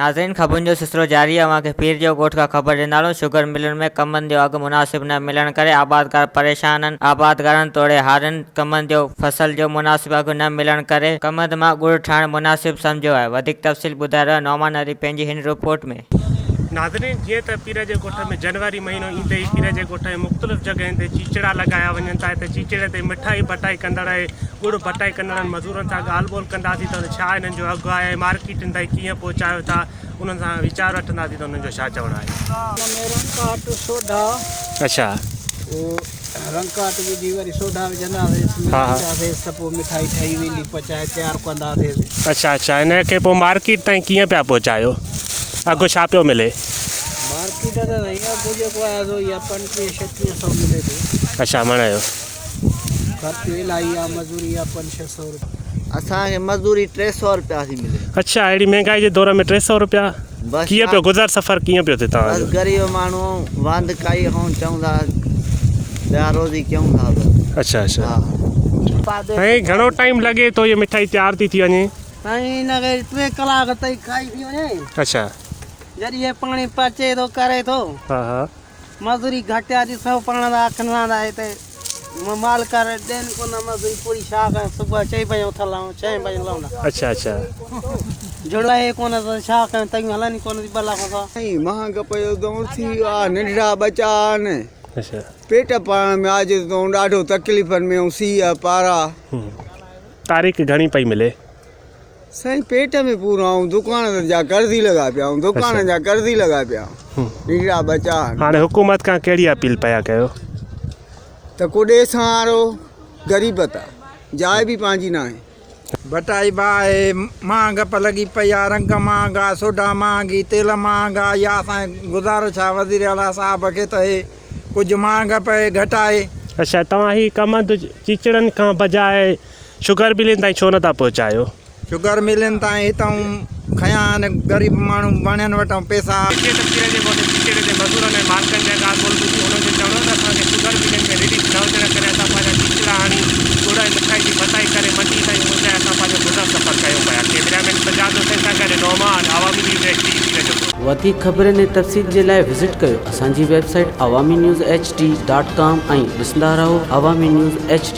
ناظرين خبرن جو سلسلو جاري اوهان کي پير جو ڳوٺ کان خبر ڏيندا هلون شگر ملن ۾ ڪمند جو اگهه مناسب نه ملڻ ڪري آبادگار پريشان آهن آبادگارن توڙي هارين ڪمند جو فصل جو مناسب اگهه نه ملڻ ڪري ڪمند مان ڳڙ ٺاهڻ مناسب سمجهيو آهي وڌيڪ تفصيل ٻڌائي رهيو نعمان علي پنهنجي هن رپورٽ ۾. ناظرين جيئن ته پير جي ڳوٺ ۾ جنوري مهينو ايندي ئي پير جي ڳوٺ ۾ مختلف جڳهين تي چيچڙا لڳايا وڃن ٿا هتي چيچڙي تي مٺائي بٽائي ڪندڙ ۽ ڳڙ بٽائي ڪندڙن مزورن سان ڳالهه ٻولهه ڪنداسين ته ڇا انهن جو اگهه آهي ۽ مارڪيٽن تائين ڪيئن پهچايو ٿا انهن سان ويچار وٺنداسين ته انهن جو ڇا چوڻ آهي. ان ۾ رنگ ڪاٽ سوڍا. اڇا. پوء رنگ ڪاٽ وجهي وري سوڍا وجهنداسيس ملائينداسيس ته پوء مٺائي ٺهي ويندي پچائي تيار ڪنداسيس. اڇا اڇا ان کي پوء مارڪيٽ تائين ڪيئن پيا پهچايو اگهه ڇا پيو ملي. مارڪيٽ ته سائين اگهه جيڪو آهي سو اها پنجٽيهه ڇٽيهه سئو ملي ٿو. اڇا مڻ جو. خرچ الاهي آ مزوري آ پنج ڇهه سئو روپيا. اسان کي مزدوري 300 روپيا ٿي ملي. اڇا اهڙي مهنگائي جي دور ۾ 300 روپيا بس ڪيئن پيو گذر سفر ڪيئن پيو ٿئي توهان بس جو. غريب ماڻهو واند ڪائي کان چئون ٿا ٻيا روزي ڪيون ٿا بس. اڇا اڇا ها. سائين گهڻو ٽائيم لڳي ٿو هي مٺائي تيار ٿي ٿي وڃي. سائين هن کي ٽي ڪلاڪ تائين کائي ٿي وڃي. اڇا. جڏهن هي پاڻي پچي ٿو ڪري ٿو. ها ها. مزوري گهٽ آ ڏسو پاڻ ته اکين سان ته هتي مالڪ ڏين ڪونه مزوري پوري ڇا ڪيون صبح چئين بجي اٿل آهيون ڇهين بجي لهون ٿا. اڇا اڇا. جڙ آهي ڪونه ته ڇا ڪيون تيون هلن ئي ڪونه ٿي ٻه لک سان. سائين مهانگ پيو دور ٿي ويو آ ننڍڙا ٻچا آهن اڇا. پيٽ پاڻ ۾ عاجز تون ڏاڍو تڪليفن ۾ آهيون سيء پارا. تاريخ گهڻي پئي ملي. سائين پيٽ ۾ پورو آئون دڪان جا قرضي لڳا پيا آئون دڪان جا قرضي لڳا پيا آئون ننڍڙا ٻچا آهن. هاڻي حڪومت کان ڪهڙي اپيل پيا ڪيو؟ ته ڪو ڏي سان وارو غريب ته جاء به پنهنجي ناهي. ڀٽائي باهه مهانگ پ لڳي پئي آ رنگ مهانگا سوڍا مهانگي تيل مهانگا يا اسان جو گذارو ڇا وزير اعليٰ صاحب کي ته هي ڪجهه مهانگ پئي گهٽائي. اڇا توهان هي ڪمند چيچڙن کان بجاء شگر ملين تائين ڇو نٿا پهچايو؟ شگر ملين تائين هتئون کنيا آهن غريب ماڻهو بڻين وٽئون پئسا. جيئن ته پير جي ڳوٺ چيچڙي تي مزورن ۽ مالڪن جا ڳالهه ٻولهه ٻڌي انهن جو چوڻ هو ته اسان کي شگر ملين ۾ رليف نه هجڻ ڪري اسان پنهنجا چيچڙا هڻي ڳڙ ۽ مٺائي جي ڀتائي ڪري منڊي تائين پهچائي اسان پنهنجو گذر سفر ڪيون پيا ڪئميرا مين سجاد حسين سان گڏ نعمان عوامي نيوز ايڇ ڊي پير جو ڳوٺ. وڌيڪ خبرن ۽ تفصيل جي لاء وزٽ ڪيو اسان جي website Awami news H D dot com ۽ ڏسندا رهو عوامي نيوز ايڇ ڊي.